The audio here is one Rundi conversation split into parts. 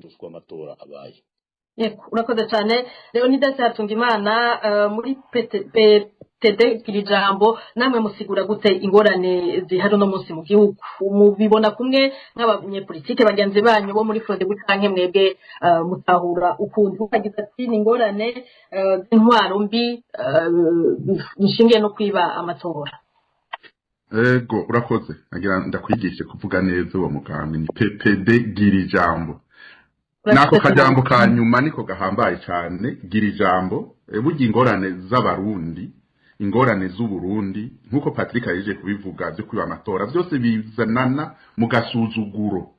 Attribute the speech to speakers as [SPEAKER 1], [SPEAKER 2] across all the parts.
[SPEAKER 1] Gushika amatora abaye.
[SPEAKER 2] Yego, urakoze cyane, Leonidas Hatungimana. Muri PTD Ijambo, namwe musigura gute ingorane zihari uno munsi mu gihugu? Mubibona kumwe nk'abanyepolitike bagenzi banyu bo muri Frodebu, canke mwebwe mutahura ukundi? Ukagize ati ni ingorane z'intwaro mbi bishingiye no kwiba amatora.
[SPEAKER 3] Ego, urakoze. Nagira ndakwigishe kuvuga neza uwo mugambwe, ni PPD Gira Ijambo. Nako kajambo ka nyuma niko gahambaye cyane, Gira Ijambo. Burya ingorane z'Abarundi, ingorane z'Uburundi, nk'uko Patrick ahejeje kubivuga, byo kwiba amatora byose bizanana mu gasuzuguro,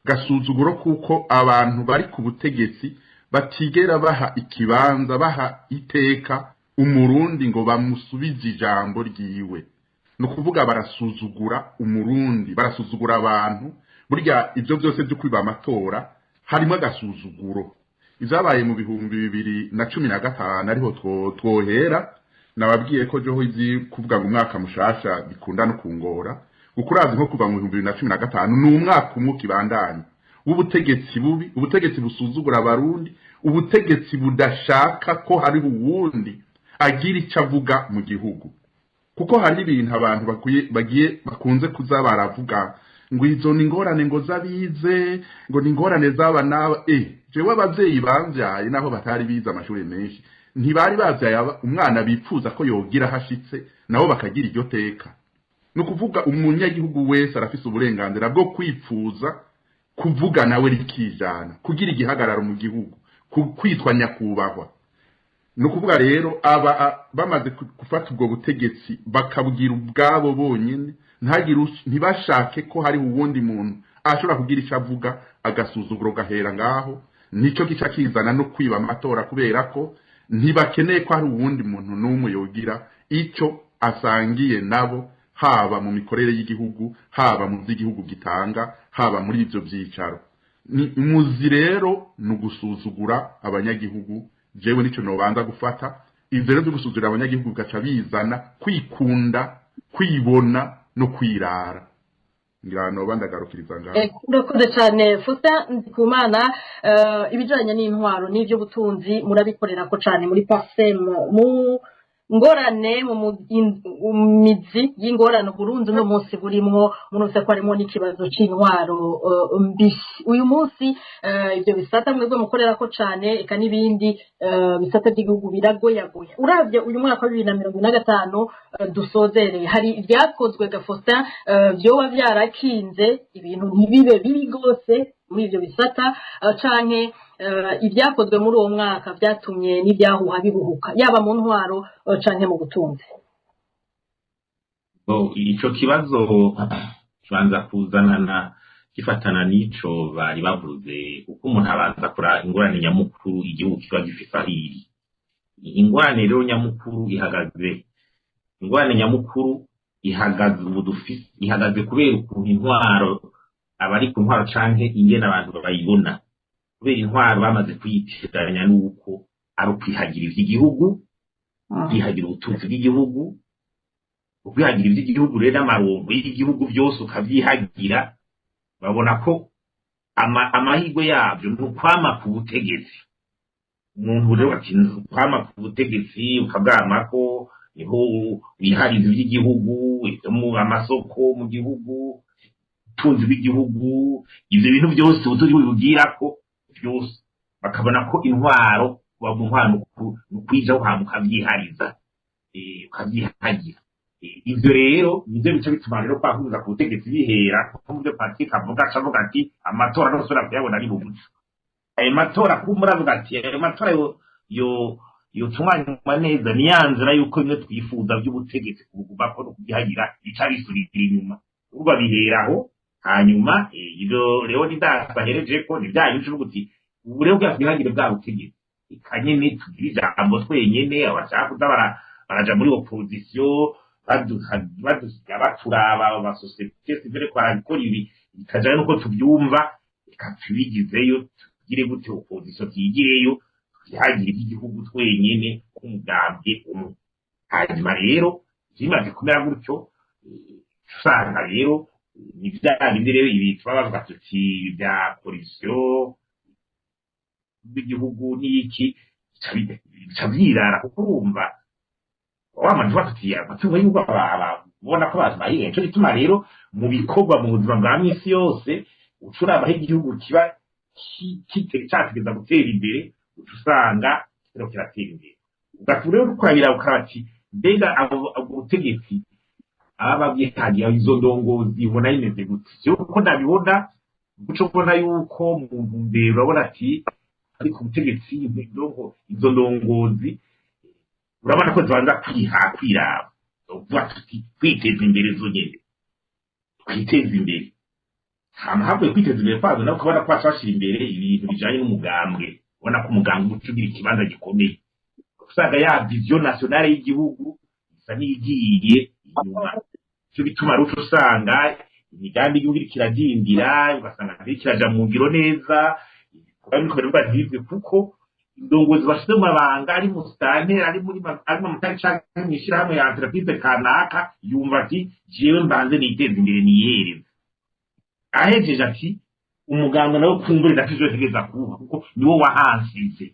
[SPEAKER 3] gasuzuguro kuko abantu bari ku butegetsi batigera baha ikibanza, baha iteka Umurundi ngo bamusubize ijambo ryiwe. Ni ukuvuga barasuzugura Umurundi, barasuzugura abantu. Burya ibyo byose byo kwiba amatora harimo agasuzuguro. Ibyabaye mu 2015 ariho twohera. Nababwiye ko joho izi kuvuga ngo umwaka mushasha bikunda no kungora, kuko urazi nko kuva mu 2015 ni umwaka umwe ukibandanya w'ubutegetsi bubi, ubutegetsi busuzugura Abarundi, ubutegetsi budashaka ko hariho uwundi agira icyo avuga mu gihugu. Kuko hari ibintu abantu bakwiye bagiye bakunze kuza baravuga ngo izo ni ingorane ngo z'abize, ngo ni ingorane z'aba n'aba. Jewe abavyeyi bamvyaye, naho batari bize amashuri menshi, ntibari bavyaye umwana bipfuza ko yogira hashitse nabo bakagira iryo teka. Ni ukuvuga umunyagihugu wese arafise uburenganzira bwo kwipfuza kuvuga nawe rikijana, kugira igihagararo mu gihugu, kwitwa nyakubahwa. Ni ukuvuga rero aba bamaze gufata ubwo butegetsi bakabwira ubwabo bonyine, ntagire ntibashake ko hariho uwundi muntu ashobora kugira icyo avuga. Agasuzuguro gahera ngaho, nicyo gica kizana no kwiba amatora, kubera ko ntibakeneye ko hari uwundi muntu n'umwe yogira icyo asangiye nabo, haba mu mikorere y'igihugu, haba mu by'igihugu gitanga, haba muri ibyo byicaro. Ni umuzi rero ni ugusuzugura abanyagihugu. Jewe nicyo nobanza gufata. Ivyo rero byo gusuzugura abanyagihugu bigaca bizana kwikunda, kwibona no kwirara. Ngira noba ndagarukiriza ngaho.
[SPEAKER 2] Urakoze cyane, Faustin Ndikumana. Ibijanye n'intwaro n'ivy'ubutunzi murabikorera ko cyane muri PARCEM. Mu ngorane, mu mizi y'ingorane Burundi uno munsi burimwo, murumvise ko harimo n'ikibazo c'intwaro mbi uyu munsi. Ivyo bisata mwebwe mukorera ko cane, eka n'ibindi bisata by'igihugu biragoyagoya. Uravye uyu mwaka wa 2025 dusozereye, hari ibyakozwe ga Faustin vyoba vyarakinze ibintu ntibibe bibi rwose muri ivyo bisata, canke ibyakozwe muri uwo mwaka vyatumye n'ibyahuha bihuhuka, yaba mu ntwaro canke mu butunzi?
[SPEAKER 4] Bo, ico kibazo kibanza kuzanana gifatana n'ico bari bavuze, kuko umuntu abanza kura ingorane nyamukuru igihugu kiba gifise aho iri. Ingorane rero nyamukuru ihagaze, ingorane nyamukuru ihagaze ubu dufise, ihagaze kubera ukuntu intwaro, abari ku ntwaro canke ingene abantu bayibona, kubera intwaro bamaze kuyitiranya n'uko ari ukwihagira ivy'igihugu, kwihagira ubutunzi bw'igihugu. Ukwihagira ivy'igihugu rero n'amarongo y'igihugu byose ukavyihagira, babona ko amahirwe yabyo ni ukwama ku butegetsi. Umuntu rero ati kwama ku butegetsi ukabwamako niho wihariza iby'igihugu, mu amasoko mu gihugu, ubutunzi bw'igihugu, ivyo bintu byose ubutunzi bubwirako byose, bakabona ko intwaro kuba mu ntwaro ni ukwijaho hama ukavyihariza, ukavyihagira. Ivyo rero nivyo bica bituma rero kwahuza ku butegetsi bihera ko mu byo Patrick avuga, aca avuga ati amatora ntosubira kuyabona ari mu muco. Ayo matora kumbura avuga ati ayo matora yo yotunganywa neza, ni ya nzira yuko bimwe twifuza by'ubutegetsi kubugumako no kubyihagira bica bisubira inyuma. Urumva biheraho. Hanyuma ivyo Leonidas ahereje ko ni bya bindi uvuga uti ubu rero bwa twihagire bwa butegetsi, eka nyene tugire ijambo twenyene, abashaka kuza baraja muri opposition badusiga baturaba, aba société civile ko barakora ibi bikajana nuko tubyumva, reka tubigizeyo, tugire gute opposition, tuyigireyo, twihagire iby'igihugu twenyene k'umugambwe umwe. Hanyuma rero bimaze kumera gutyo, usanga rero ni bya bindi rero ibi tuba bavuga tuti bya corruption. bw'igihugu n'iki bica byirara, kuko urumva wamaze bafitiye amatungo y'uko ubona ko abantu bayirenga. Nico gituma rero mu bikorwa mu buzima bwa misi yose uca uraba aho igihugu kiba categeza gutera imbere, uca usanga kiriko kiratera imbere. Ugatuma rero ukurabira ukaraba ati: mbega abo butegetsi aba babwihagiye, izo ndongozi ubona bimeze gute? Jewe uko ndabibona, guca ubona yuko mu ntumbero urabona ati ariko ubutegetsi, izo ndongozi urabona ko zibanza kwiha, kwiraba, uvuga tuti kwiteza imbere zo nyene, twiteza imbere. Hama havuye kwiteza imbere kwazo, nabo ukabona ko baca bashira imbere ibintu bijanye n'umugambwe. Ubona ko umugambwe uca ugira ikibanza gikomeye, usanga ya vision nationale y'igihugu isa n'iyigiye inyuma. Ico bituma ruca usanga imigambi y'igihugu iriko iradindira, ugasanga ntiriko iraja mu ngiro neza, ibikorwa biriko biravuga ntibivwe, kuko indongozi bashize mu mabanga, ari mu sitanteri, ari muri ari mu mutari canke mw'ishirahamwe ya entreprise kanaka, yumva ati: jewe mbanze niteze imbere, niyihereze. Ahejeje ati: umuganga nawe kumbure ndafise ivyo ntegereza kuwuha, kuko niwo wahansize,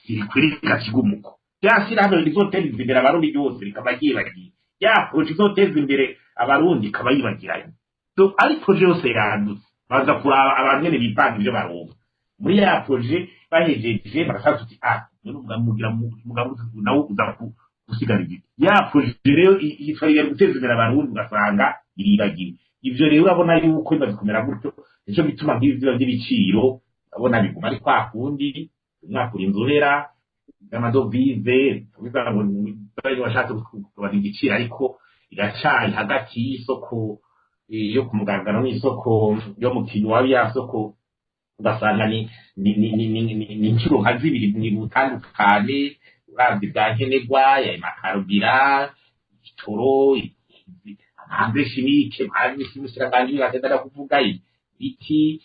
[SPEAKER 4] sirikwereka kigumuko. Rya shirahamwe rizoteza imbere Abarundi ryose rikaba ryibagiye, ya projet izoteza imbere Abarundi ikaba yibagiranye. So ari projet yose yandutse, baza kuraba abantu nyene bipanga ivyo baronka muri ya projet. Bahejeje barashaka tuti: ah, none mugira umugambi nawo uza gusigara igiti. Ya projet rero yitwa guteza imbere Abarundi, ugasanga iribagiwe. Ivyo rero urabona yuko bimaze kumera gutyo, nico gituma nk'ibi biba by'ibiciro urabona biguma ari kwa kundi, umwaka urinze uhera. Y'amadovize bivuga ngo washatse kugabanya igiciro, ariko iracari hagati y'isoko yo ku mugaragaro n'isoko yo mu kinywa ya soko, ugasanga ni inshuro nka zibiri ni butandukane. Uravye bya nkenerwa ya makarubira, igitoro, hanze chimique, umushikiranganji bagenda kuvuga ibiti,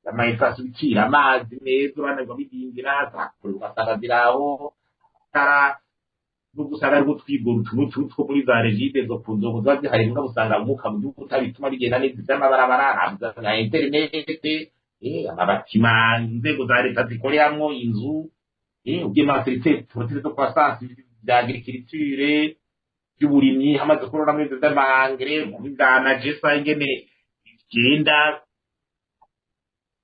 [SPEAKER 4] ama infrastructure, amazi meza, urabona bidindira, ugasanga ziraho tara nubwo usanga ariko twigora utuntu two muri za REGIDESO ku nzongo ziba zihari, mbwa usanga umwuka mu gihugu utabituma bigenda neza, ivy'amabarabara na interinete, amabatima inzego za leta zikoreramwo, inzu, ugiye muri autorité politique de croissance bya agriculture, by'uburimyi, hamaze kurora muri ivyo vy'ama engrais, muri za ANAGESSA ingene bigenda.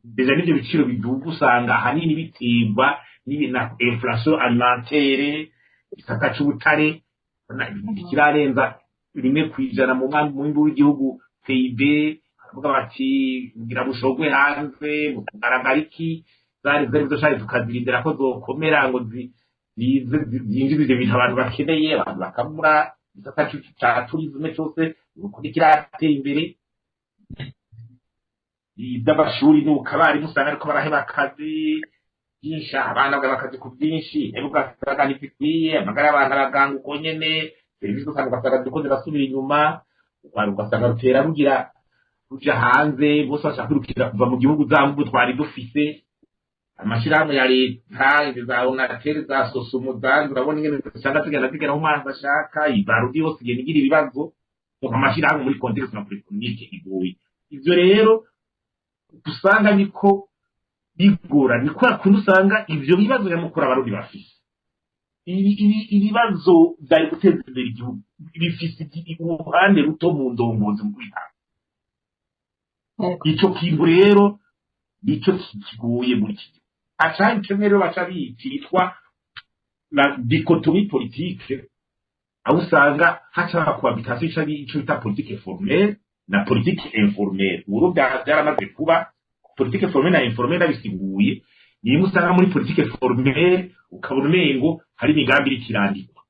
[SPEAKER 4] Déjà n'ivyo biciro biduga usanga ahanini biterwa na inflation alimentaire. Igisata c'ubutare kirarenza 1% mu mwimbu w'igihugu PIB. Baravuga bati ngira bushogwe hanze mukugaragara iki, zari zari zo tukazirindira ko zokomera ngo zize zinjize ivyo bintu abantu bakeneye, abantu bakabura. Igisata ca tourisme cose ukuri kiratera imbere. Iby'amashuri nuko abarimu usanga ariko baraheba akazi byinshi, abana bagaba akazi ku bwinshi, ebo ugasanga ntibikwiye, amagara y'abantu araganga uko nyene, serivisi usanga ugasanga ziriko zirasubira inyuma, ugasanga rutera rugira ruja hanze, bose bashaka kwirukira kuva mu gihugu. Za nguvu twari dufise, amashirahamwe ya leta, izi za ONATEL, za SOSUMO, zanze, urabona ingene zisanga zigenda zigera aho umwanzi ashaka. Ibarudi yose igenda igira ibibazo. Donc amashirahamwe muri contexte macroéconomique igoye, ivyo rero usanga niko bigora, ni kwa kundi usanga ivyo bibazo nyamukuru Abarundi bafise, ibibazo vyari guteza imbere igihugu bifise uruhande ruto mu ndongozi mu kwitanga. Ico kintu rero nico kigoye muri iki gihe. Haca kimwe rero baca bitwa la dichotomie politique, aho usanga haca cohabitation, ico bita politique formelle na politique informelle. Ubu byaramaze kuba politique formelle na informelle. Ndabisiguye, nimwe usanga muri politique formelle ukabona umengo hari imigambi iriko irandikwa,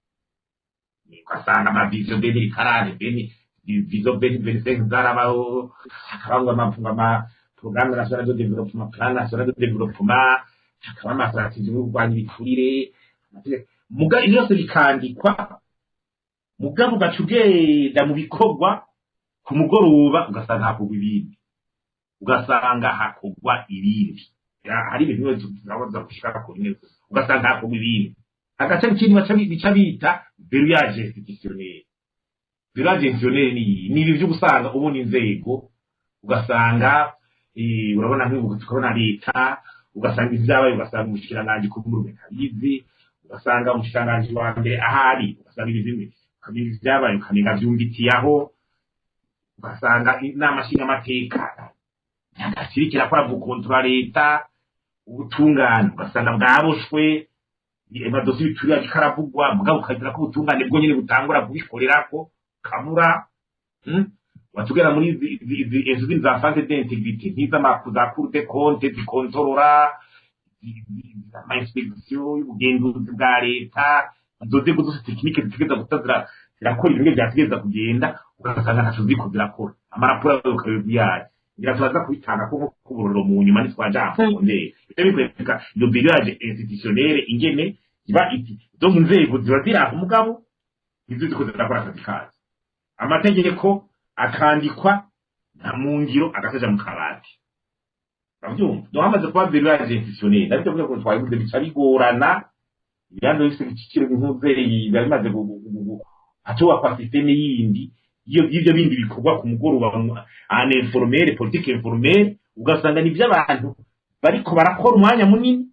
[SPEAKER 4] ugasanga ama vision 2040, vision 2025 zarabaho, hakaba ama programme national de développement, plan national de développement, hakaba ama stratégie yo kurwanya ibiturire, muga ivyo byose bikandikwa, mugabo ugaca ugenda mu bikorwa ku mugoroba ugasanga hakorwa ibindi, ugasanga hakorwa ibindi. Hari ibintu bimwe tuzabaza gushika ku bimwe, ugasanga hakorwa ibindi. Hagaca ikindi bica bita verrouillage institutionnel. Verrouillage institutionnel ni ibi vyo gusanga ubona inzego, ugasanga urabona nk'ubu tukabona leta, Ugasanga ivyabaye, ugasanga umushikiranganji kumurume ntabizi, ugasanga umushikiranganji wa mbere ahari, ugasanga ibintu bimwe ukamenya ivyabaye ukamenya vyumvitiyaho, ugasanga inama nshingamateka ntakiriko irakora gukontora leta, ubutungane ugasanga bwaboshwe, amadosiye bituriye ariko aravugwa, mugabo ukagira ko ubutungane bwo nyene butangura kubikorerako kabura. Watugera muri izi zindi za centre d'intégrité, nk'iz'amaku za Cour des comptes zikontorora ama inspection y'ubugenzuzi bwa leta, izo nzego zose techniques zitegereza guta zirakora ibintu vyategereza kugenda, ugasanga ntaco ziriko zirakora, amaraporo ayo ukabiyaye. Ngira turaza kubitanga ko nko kubururo mu nyuma nitwaja ndeye ivyo bikwereka iyo verrouillage institutionnel ingene iba iti. Donc inzego ziba ziri aho, mugabo izo ziko zirakora akazi kazo, amategeko akandikwa nta mu ngiro, agasaja mu kabati, uravyumva? Donc hamaze kuba verrouillage institutionnel, nabyo kuvuga ngo twabivuze, bica bigorana. Ibibanza bifise igiciro nk'umuvyeyi biba bimaze hatubakwa système yindi iyo y'ivyo bindi bikorwa ku mugoroba en informel, politique informelle, ugasanga ni ivy'abantu bariko barakora umwanya munini,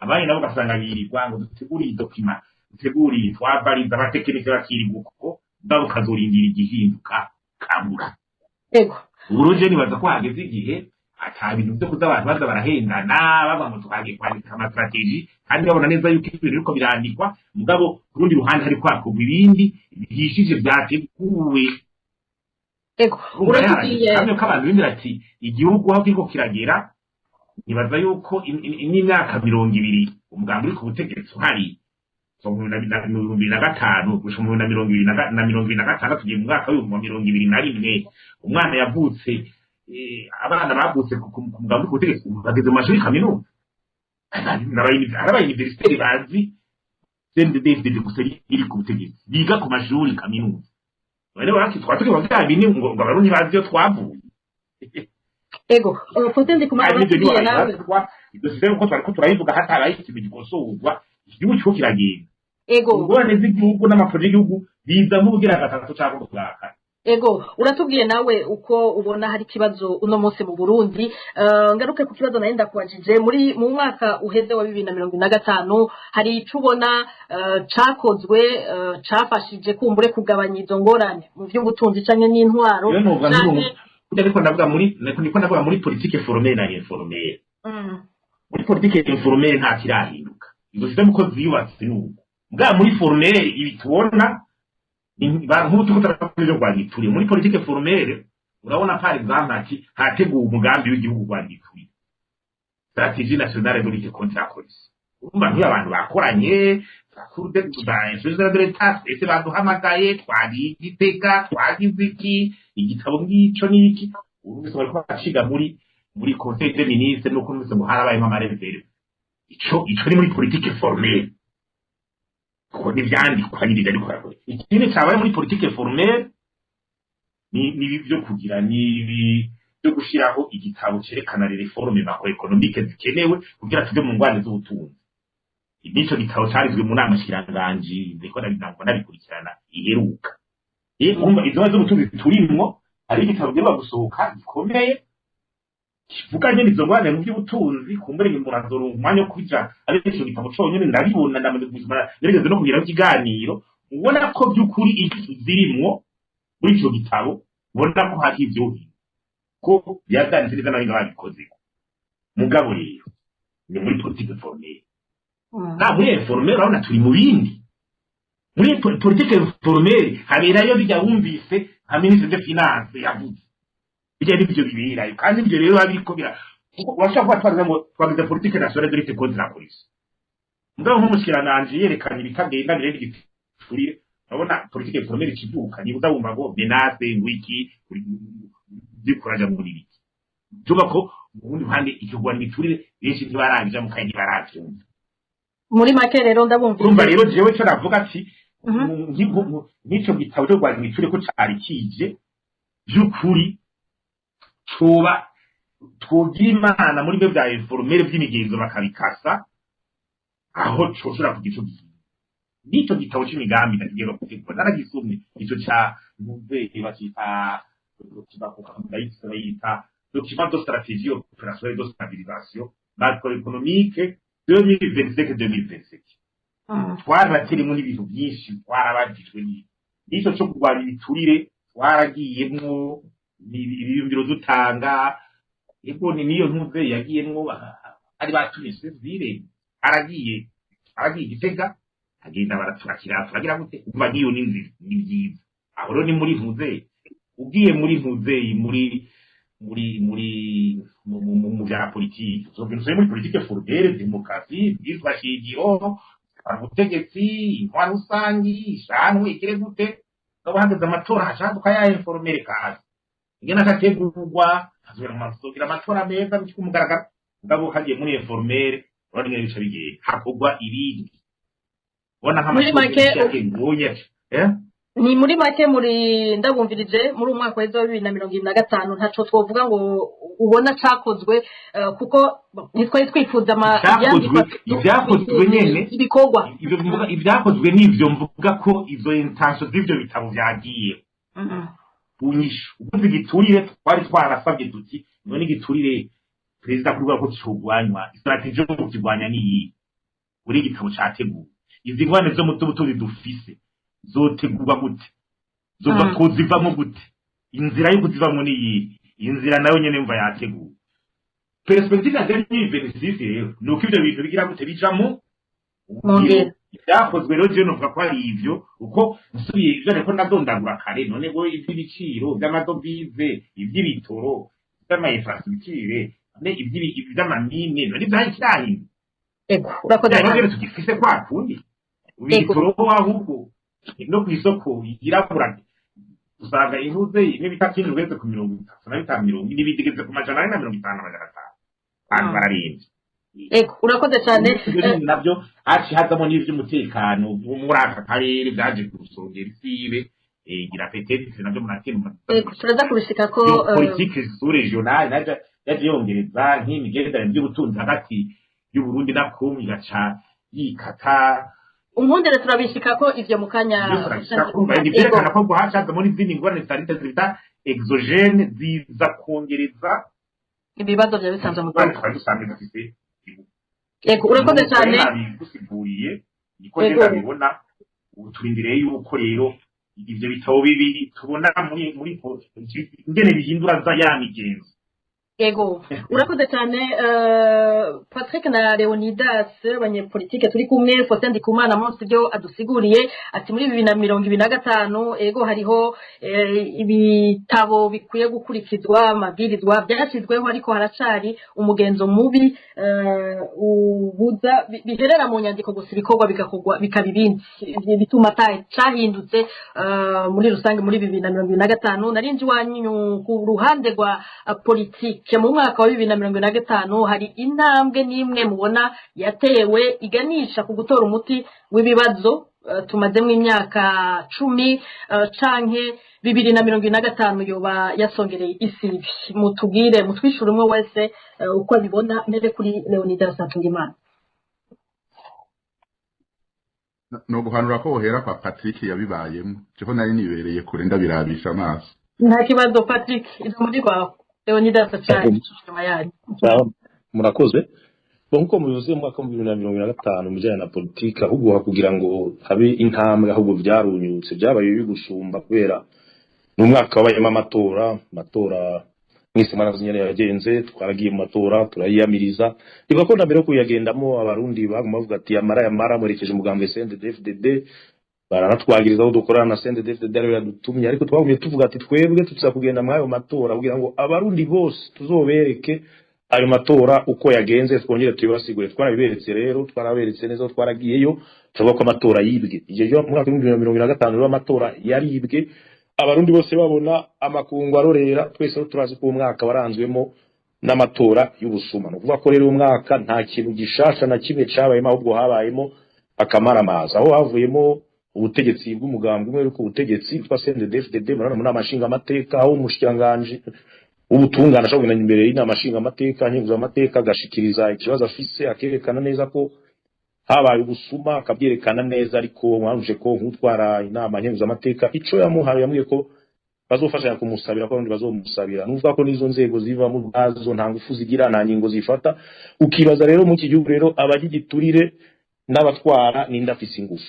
[SPEAKER 4] abandi nabo ugasanga birirwa ngo dutegure iyi document, dutegure iyi, twavariza abatekinike bakirirwa uko, mugabo ukazorindira igihinduka kabura. Ubu nibaza ko hageze igihe ata bintu byo kuza abantu baza barahendana, bavuga ngo twagiye kwandika ama stratégies, kandi babona neza yuko ibintu biriko birandikwa, mugabo ku rundi ruhande hari kwakorwa ibindi bihishije vyateguwe. Urumva
[SPEAKER 2] Uratubwiye
[SPEAKER 4] hamwe ko abantu bimira ati igihugu aho kiriko kiragera, nibaza yuko n'imyaka 20 umugambi uri ku butegetsi uhari, kuva mu 2005 gushika mu bihumbi na mirongo ibiri na 2026, tugiye mu mwaka w'2021, umwana yavutse, abana bavutse ku mugambi uri ku butegetsi ubu bageze mu mashuri kaminuza. Hari aba universitaires bazi CNDD-FDD gusa iri ku butegetsi, biga ku mashuri kaminuza. Bane baki twaba turi bya bindi ngo Abarundi bazi iyo twavuye.
[SPEAKER 2] Ego, Faustin Ndikumana,
[SPEAKER 4] Kandi ibyo
[SPEAKER 2] uratubwiye nawe.
[SPEAKER 4] Ntiwabibazwa ibyo système uko twariko turayivuga, hatabaye ikintu gikosorwa, igihugu kiriko kiragenda. Ingorane z'igihugu n'ama projets y'igihugu biza nk'ubugira gatatu cyangwa ubwa kane.
[SPEAKER 2] Ego, uratubwiye nawe uko ubona hari ikibazo uno munsi mu Burundi. Ngaruke ku kibazo nari ndakubajije: muri mu mwaka uheze wa 2025, hari ico ubona cakozwe, cafashije kumbure kugabanya izo ngorane mu vy'ubutunzi canke n'intwaro?
[SPEAKER 4] Rero nuvuga nk'ubu ariko ndavuga muri niko ndavuga muri politique formelle na informelle. Muri politique informelle nta kirahinduka, izo système uko ziyubatse nuko bwa muri formelle ibi tubona nk'ubu turiko turavuga ivyo rwagituriye muri politique formelle. Urabona par exemple ati hateguwe umugambi w'igihugu rwagituriye, stratégie nationale de lutte contre la corruption. Urumva nk'iyo abantu bakoranye ba inspection de l'État, twese baduhamagaye, twagiye Igitega, twagize iki, igitabo ng'ico n'iki, urumvise bariko baciga muri conseil des ministres, nuko numvise ngo harabayemo ama réserves. Ico ni muri politique formelle, kuko n'ivyandikwa nyine ariko arakora. Ikindi cabaye muri politique formelle ni ibi byo kugira, ni ibi byo gushiraho igitabo cerekana les réformes macroéconomiques zikenewe kugira tuve mu ngwane z'ubutunzi. Nico gitabo carizwe mu nama shikiranganji, ndiko ndabikurikirana iheruka. Urumva izo ngwane z'ubutunzi turimwo, hari igitabo giheruka gusohoka gikomeye kivuga nyene izo ngwane mu by'ubutunzi. Kumbure umuntu azoronka umwanya wo kuja, ariko ico gitabo conyene ndabibona, ndamaze kugisoma, narigeze no kugiraho ikiganiro. Ubona ko by'ukuri inyigisho zirimwo muri ico gitabo, ubona ko hari ivyo ko byavyanditse neza n'abahinga babikoze. Mugabo rero ni muri politique formelle. Na muri informelle urabona turi mu bindi. Muri politique informelle haberayo bijya wumvise nka ministre de finance yavuze, bijya nibyo biberayo. Kandi ibyo rero biba biriko bira, kuko urashobora kuba twagize ngo twagize politique nationale de lutte contre la corruption, mugabo nk'umushikiranganji yerekanye ibitagenda birenga igiturire, urabona politique informelle ikivuka, niba uzabumva ngo menace ngo iki bikuraja muri biki, tuvuga ko mu bundi ruhande ikigwa imiturire benshi ntibarabija mu kandi ntibaravyumva.
[SPEAKER 2] Muri make rero ndabumvise.
[SPEAKER 4] Urumva rero jewe co navuga ati nk'ico gitabo cyo kurwanya imiturire ko cari kije vy'ukuri, coba twogira Imana muri byo bya informel vy'imigenzo bakabikasa, aho coshobora kugira ico gihinda. N'ico gitabo c'imigambi ndakigiye gutegura, naragisomye ico ca ntuze bacita document, bayita document de stratégie opérationnelle de stabilisation. macroéconomique 2025 2027. Twaraterimo n'ibintu byinshi, twarabajijwe n'icyo cyo kurwanya ibiturire, twaragiyemwo ibiyumviro dutanga. Ego, ni niyo ntuze yagiyemwo, ari batumye civile, aragiye Gitega, agenda baraturakira, turagira gute. Umva, ngiyo ni nzira, ni byiza. Aho rero ni muri ntuze, ugiye muri ntuze, muri mu bya politiki, uzogenda muri politique formelle, demokarasi, bwizwa shingiro, ubutegetsi, intwaro rusangi, ishanwe ikire gute. Ngabo hageze amatora, hashaduka ya informel kazi ingene akategurwa, hazobera amasogira amatora meza ku mugaragaro. Ngabo hagiye muri informel, urabona ingene bica bigenda, hakorwa ibindi. Ubona
[SPEAKER 2] Muri make-
[SPEAKER 4] nk'amatora, eh.
[SPEAKER 2] Ni muri make, muri ndabumvirije, muri uyu mwaka w'ejo wa 2025 ntaco twovuga ngo ubona cakozwe, kuko ntitwari twifuza
[SPEAKER 4] Ibyakozwe nyene.
[SPEAKER 2] Ibikorwa.
[SPEAKER 4] Ibyo mvuga, ibyakozwe n'ivyo mvuga ko izo intention z'ivyo bitabo vyagiye kunyishu. Ubuze igiturire, twari twarasabye tuti: none igiturire, perezida, kuvuga ko cogwanywa, stratégie yo kukigwanya niyi? Uri igitabo categuwe, izi ngwane zo mu by'ubutunzi dufise zotegurwa gute, zova kozivamo gute, inzira yo kuzivamo niyi? Inzira nayo nyene mva yateguwe. Perspective ya 2026 rero ni uko ivyo bintu bigira gute, bijamo.
[SPEAKER 2] Mu ngiro.
[SPEAKER 4] Ibyakozwe rero, jewe novuga ko ari ivyo, uko nsubiye ivyo ariko ndadondagura kare. None ngo ivy'ibiciro vy'amadovize, ivy'ibitoro, ivy'ama infrastructure, none ivy'amamine, none ivyari kirahinda.
[SPEAKER 2] Ego, urakoze
[SPEAKER 4] rero
[SPEAKER 2] cyane.
[SPEAKER 4] Tugifise kwa kundi ibitoro, ahubwo no kw'isoko yirabura usanga intuze imwe bita kindi ugeze ku 35, 40, n'ibindi igeze ku 450, 500. Abantu bararembye.
[SPEAKER 2] Ego, urakoze cyane.
[SPEAKER 4] Ibyo bintu nabyo haciye hazamo n'ivy'umutekano muri aka karere byaje gusongera isibe, gira peut-être nabyo muratema.
[SPEAKER 2] Ego, turaza kubishika ko.
[SPEAKER 4] Politique sous régionale naje yaje yongereza nk'imigenderanire y'ubutunzi hagati y'Uburundi na Kongo, igaca yikata.
[SPEAKER 2] Unkundire, turabishika ko ivyo mu kanya.
[SPEAKER 4] Byose urabishaka kumva, ni vyerekana ko hacazamo n'izindi ngorane zitari bita exogène, ziza kongereza
[SPEAKER 2] ibibazo byari bisanzwe mu
[SPEAKER 4] ingorane
[SPEAKER 2] gihugu.
[SPEAKER 4] Twari dusanzwe dufise.
[SPEAKER 2] Ego, urakoze cyane.
[SPEAKER 4] Nabigusiguriye niko ndabibona. Ubu turindiriye yuko rero ivyo bitabo bibiri tubona muri ingene bihindura za ya migenzo.
[SPEAKER 2] Ego, urakoze cyane, Patrick na Leonidas, abanyepolitike turi kumwe. Faustin Ndikumana munsi ibyo adusiguriye ati muri 2025, ego, hariho ibitabo bikwiye gukurikizwa, amabwirizwa byashyizweho, ariko haracari umugenzo mubi ubuza biherera mu nyandiko gusa, ibikorwa bigakorwa bikaba ibindi. Ivyo bituma cahindutse muri rusange muri 2025. Narinje iwanyu ku ruhande rwa politike. Mu mwaka wa 2025 hari intambwe n'imwe mubona yatewe iganisha ku gutora umuti w'ibibazo tumazemo imyaka 10, canke 2025 yoba yasongereye isibi? Mutubwire, mutwishure umwe wese uko abibona. Mbere kuri Leonidas Hatungimana.
[SPEAKER 3] No guhanura ko wohera kwa Patrick, yabibayemo. Jeho nari nibereye kure, ndabirabisha amaso.
[SPEAKER 2] Nta kibazo, Patrick, ijambo ni rwawe. Leonidas acanye inyuma yanyu.
[SPEAKER 1] Sawa, murakoze. Bon, nkuko mubivuze, mu mwaka wa 2025 mu bijyanye na politiki, ahubwo kugira ngo habe intambwe, ahubwo byarunyutse, byabaye bibi gusumba, kubera ni umwaka wabayemo amatora. Amatora mwese mwarazi ingene yagenze. Twaragiye mu matora, turayiyamiriza. Ndibuka ko na mbere yo kuyagendamo, Abarundi baguma bavuga ati: "Yamara, yamara mwerekeje umugambi CNDD-FDD." Baranatwagiriza aho dukorana na CNDD-FDD ariyo yadutumye, ariko twagumye tuvuga ati: "Twebwe tuza kugenda muri ayo matora kugira ngo Abarundi bose tuzobereke ayo matora uko yagenze, twongere tubibasigure." Twarabiberetse rero, twaraberetse neza, twaragiyeyo, tuvuga ko amatora yibwe. Igihe cyo mu mwaka wa 2025 rero amatora yaribwe, Abarundi bose babona, amakungu arorera. Twese rero turazi ko uwo mwaka waranzwemo n'amatora y'ubusuma. Ni ukuvuga ko rero uwo mwaka nta kintu gishasha na kimwe cabayemo, ahubwo habayemo akamaramaza, aho havuyemo ubutegetsi bw'umugambi umwe uri ku butegetsi witwa CNDD-FDD. Murabona mu nama nshingamateka, aho umushikiranganji w'ubutungane ashobora kugenda imbere y'inama nshingamateka, nkenguzamateka, agashikiriza ikibazo afise, akerekana neza ko habaye ubusuma, akabyerekana neza. Ariko mwumvise ko nk'utwara inama nkenguzamateka ico yamuhaye, yamubwiye ko Bazofashanya kumusabira ko abandi bazomusabira. Nuvuga ko n'izo nzego ziva mu bwazo nta ngufu zigira, nta ngingo zifata. Ukibaza rero, mu iki gihugu rero, abagigiturire n'abatwara ninde afise ingufu?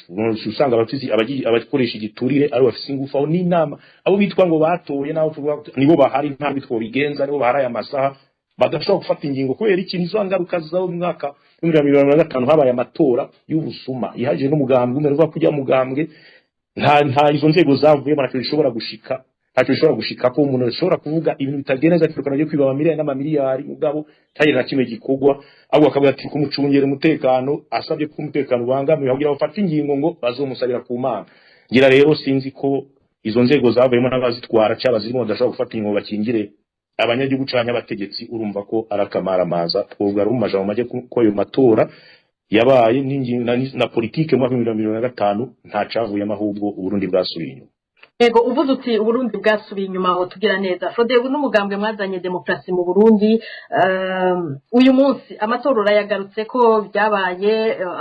[SPEAKER 1] Usanga abafise abakoresha igiturire ari bafise ingufu. Aho n'inama abo bitwa ngo batoye n'abo tuvuga nibo bahari, nta bitwo bigenza, nibo bahari aya masaha badashobora gufata ingingo. Kubera iki? Nizo ngaruka zo mu mwaka w'2025 habaye amatora y'ubusuma ihagije n'umugambwe umwe. Uvuga kujya mugambwe nta izo nzego zavuyemo, ntacyo bishobora gushika, ntacyo bishobora gushika ko umuntu ashobora kuvuga ibintu bitagenda neza, akirukana byo kwiba amamiliyari n'amamiliyari, mugabo ntagire na kimwe gikorwa. Ahubwo akavuga ati kumucungera umutekano, asabye ko umutekano ubangamiwe kugira bafate ingingo ngo bazomusabira ku Mana. Ngira rero sinzi ko izo nzego zavuyemo n'abazitwara cyangwa zirimo badashobora gufata ingingo bakingire abanyagihugu canke abategetsi. Urumva ko ari akamaramaza. Twovuga rero mu majambo make ko ayo matora yabaye na politike mu mwaka w'2025 nta cavuyemo, ahubwo Uburundi bwasubiye inyuma.
[SPEAKER 2] Ego, uvuze uti Uburundi bwasubiye inyuma, aho tugira neza. Frodebu n'umugambwe mwazanye demokarasi mu Burundi. Uyu munsi amatora urayagarutse ko byabaye,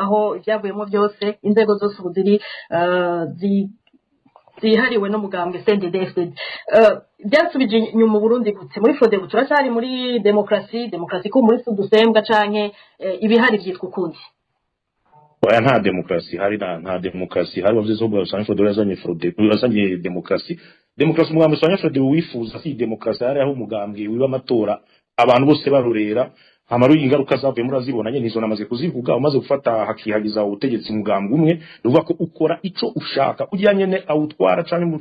[SPEAKER 2] aho ibyavuyemo byose inzego zose ubu ziri zihariwe n'umugambwe CNDD-FDD. Byasubije inyuma Uburundi gute? Muri Frodebu turacyari muri demokarasi, demokarasi ko muri sudusembwa, canke ibihari byitwa ukundi?
[SPEAKER 1] Oya, nta demokarasi hari, nta demokarasi hari. Wavuze ko usanga Frodebu yazanye, Frodebu yazanye demokarasi. Demokarasi umugambi usanga Frodebu wifuza si demokarasi. Hari aho umugambwe wiba amatora abantu bose barorera. Hama ingaruka zavuye murazibona nyene, nizo namaze kuzivuga. Umaze gufata hakihagiza ubutegetsi umugambwe umwe, uvuga ko ukora ico ushaka, ujya nyene awutwara canke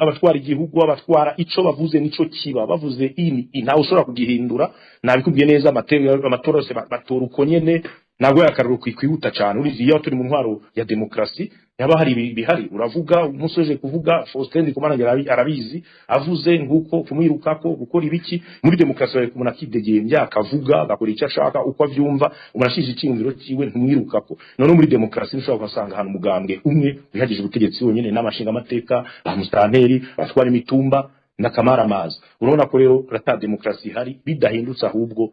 [SPEAKER 1] abatwara igihugu, abatwara ico bavuze nico kiba. Bavuze ini, ntawe ushobora kugihindura. Nabikubwiye neza, amatora yose batora uko nyene. Ntabwo yakaruro kwihuta cyane. Urizi iyo turi mu ntwaro ya demokarasi yaba hari bihari, uravuga umunsi uje kuvuga. Faustin Ndikumana arabizi, avuze nguko kumwirukako gukora ibiki. Muri demokarasi bari kumuna akidegembya, akavuga, agakora icyo ashaka uko avyumva. Umuntu ashije icyiyumviro ciwe ntumwirukako. None muri demokarasi ntushobora kuhasanga ahantu umugambwe umwe wihagije ubutegetsi wonyene n'amashinga amateka, ba musitanteri, abatwara imitumba n'akamaramaza. Urabona ko rero rata demokarasi ihari bidahindutse, ahubwo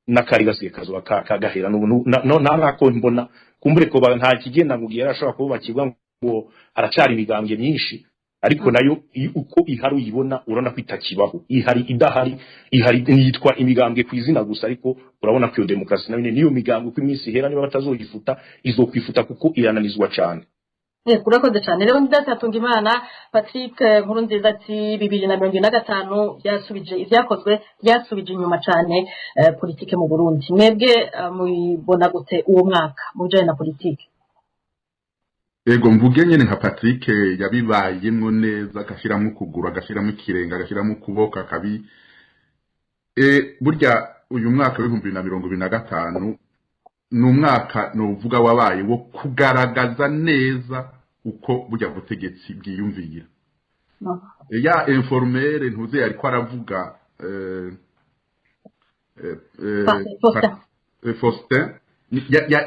[SPEAKER 1] n'akari gasigaye kazoba kagahera. N'ubu no nta mbona kumbure ko nta kigenda ngo yarashobora kubakirwa ngo haracari imigambwe myinshi, ariko nayo uko ihari uyibona, urabona ko itakibaho. Ihari idahari, ihari yitwa imigambwe ku izina gusa, ariko urabona ko iyo demokarasi nayo niyo migambwe uko iminsi ihera, niba batazoyifuta izokwifuta kuko irananizwa cyane.
[SPEAKER 2] Yego, urakoze cyane rero. Ndasatunga Imana Patrick Nkurunziza ati 2025 byasubije, ibyakozwe byasubije inyuma cyane politike mu Burundi. Mwebwe mubona gute uwo mwaka mu bijyanye na politike?
[SPEAKER 3] Ego, mvuge nyene nka Patrick yabibayemwo neza, agashyiramo ukuguru, agashyiramo ikirenge, agashyiramo ukuboko, akabi burya uyu mwaka w'2025 ni umwaka novuga wabaye wo kugaragaza neza uko burya butegetsi bwiyumvira. Ya informel ntuze yariko aravuga
[SPEAKER 2] Faustin.
[SPEAKER 3] Faustin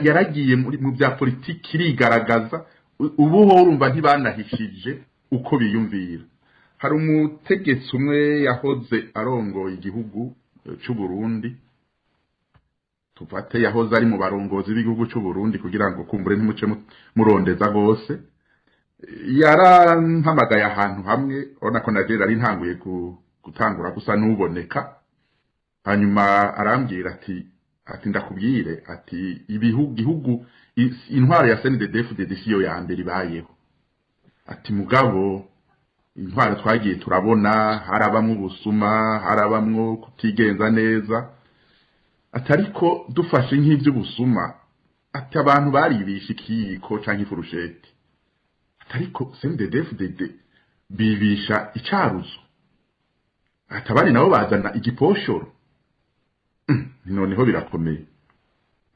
[SPEAKER 3] yaragiye mu bya politiki irigaragaza. Ubu ho urumva ntibanahishije uko biyumvira. Hari umutegetsi umwe yahoze arongoye igihugu c'u Burundi, tufate yahoze ari mu barongozi b'igihugu c'u Burundi, kugira ngo kumbure ntimuce murondeza gose. Yarampamagaye ahantu hamwe, urabona ko na jewe nari ntanguye gutangura gusa n'uboneka. Hanyuma arambwira ati ndakubwire, ati ibihugu igihugu intwaro ya CNDD-FDD si yo ya mbere ibayeho, ati mugabo intwaro twagiye turabona harabamwo ubusuma, harabamwo kutigenza neza, ati ariko dufashe nk'ivy'ubusuma, ati abantu baribisha ikiyiko canke ifurusheti, ati ariko CNDD-FDD bibisha icaruzo, ati abandi nabo bazana igiposhoro. Noneho birakomeye.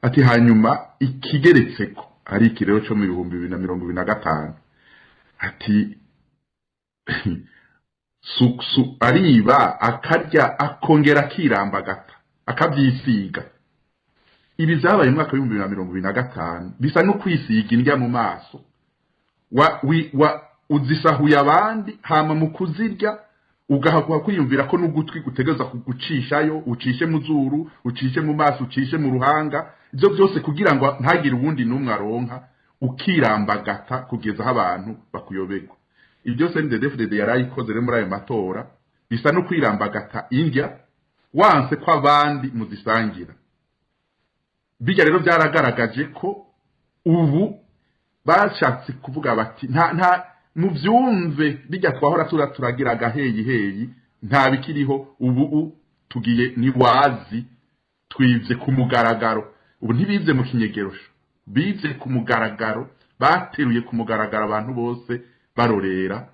[SPEAKER 3] Ati hanyuma ikigeretseko ari iki rero co mu 2025, ati su ariba, akarya, akongera akirambagata, akavyisiga. Ibi vyabaye mu mwaka w'2025 bisa no kwisiga indya mu maso. Wa, wi, wa uzisahuye abandi, hama mu kuzirya ugahaguha kwiyumvira ko n'ugutwi gutegereza kugucishayo, ucishe mu zuru, ucishe mu maso, ucishe mu ruhanga, ibyo byose kugira ngo ntagire uwundi n'umwe aronka, ukirambagata kugeza aho abantu bakuyoberwa. Ibyo CNDD-FDD yarayikoze rero muri ayo matora bisa no kwirambagata indya wanse ko abandi muzisangira. Bijya rero byaragaragaje ko ubu bashatse kuvuga bati nta muvyumve, bijya twahora turagira agaheyi heyi, nta bikiriho ubu, tugiye niwazi twivye ku mugaragaro. Ubu ntibivye mu kinyegerosho, bivye ku mugaragaro, bateruye ku mugaragaro, abantu bose barorera,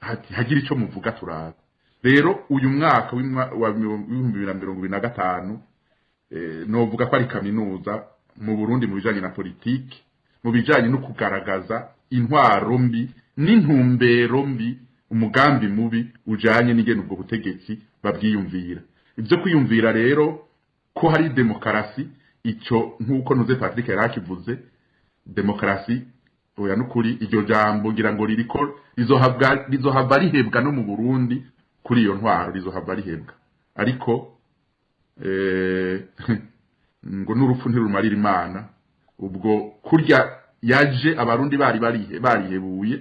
[SPEAKER 3] hagira ico muvuga turabe. Rero uyu mwaka wa 2025 novuga ko ari kaminuza mu Burundi mu bijanye na politiki, mu bijanye no kugaragaza intwaro mbi n'intumbero mbi, umugambi mubi ujanye n'ingene ubwo butegetsi babwiyumvira. Ibyo kwiyumvira rero ko hari demokarasi, ico nk'uko ntuze Patrick yari akivuze, demokarasi oya, nukuri iryo jambo ngira ngo ririko rizohabwa rihebwa no mu Burundi kuri iyo ntwaro, rizohabwa rihebwa. Ariko ngo n'urupfu ntirumarira Imana. Ubwo kurya yaje Abarundi bari barihe barihebuye,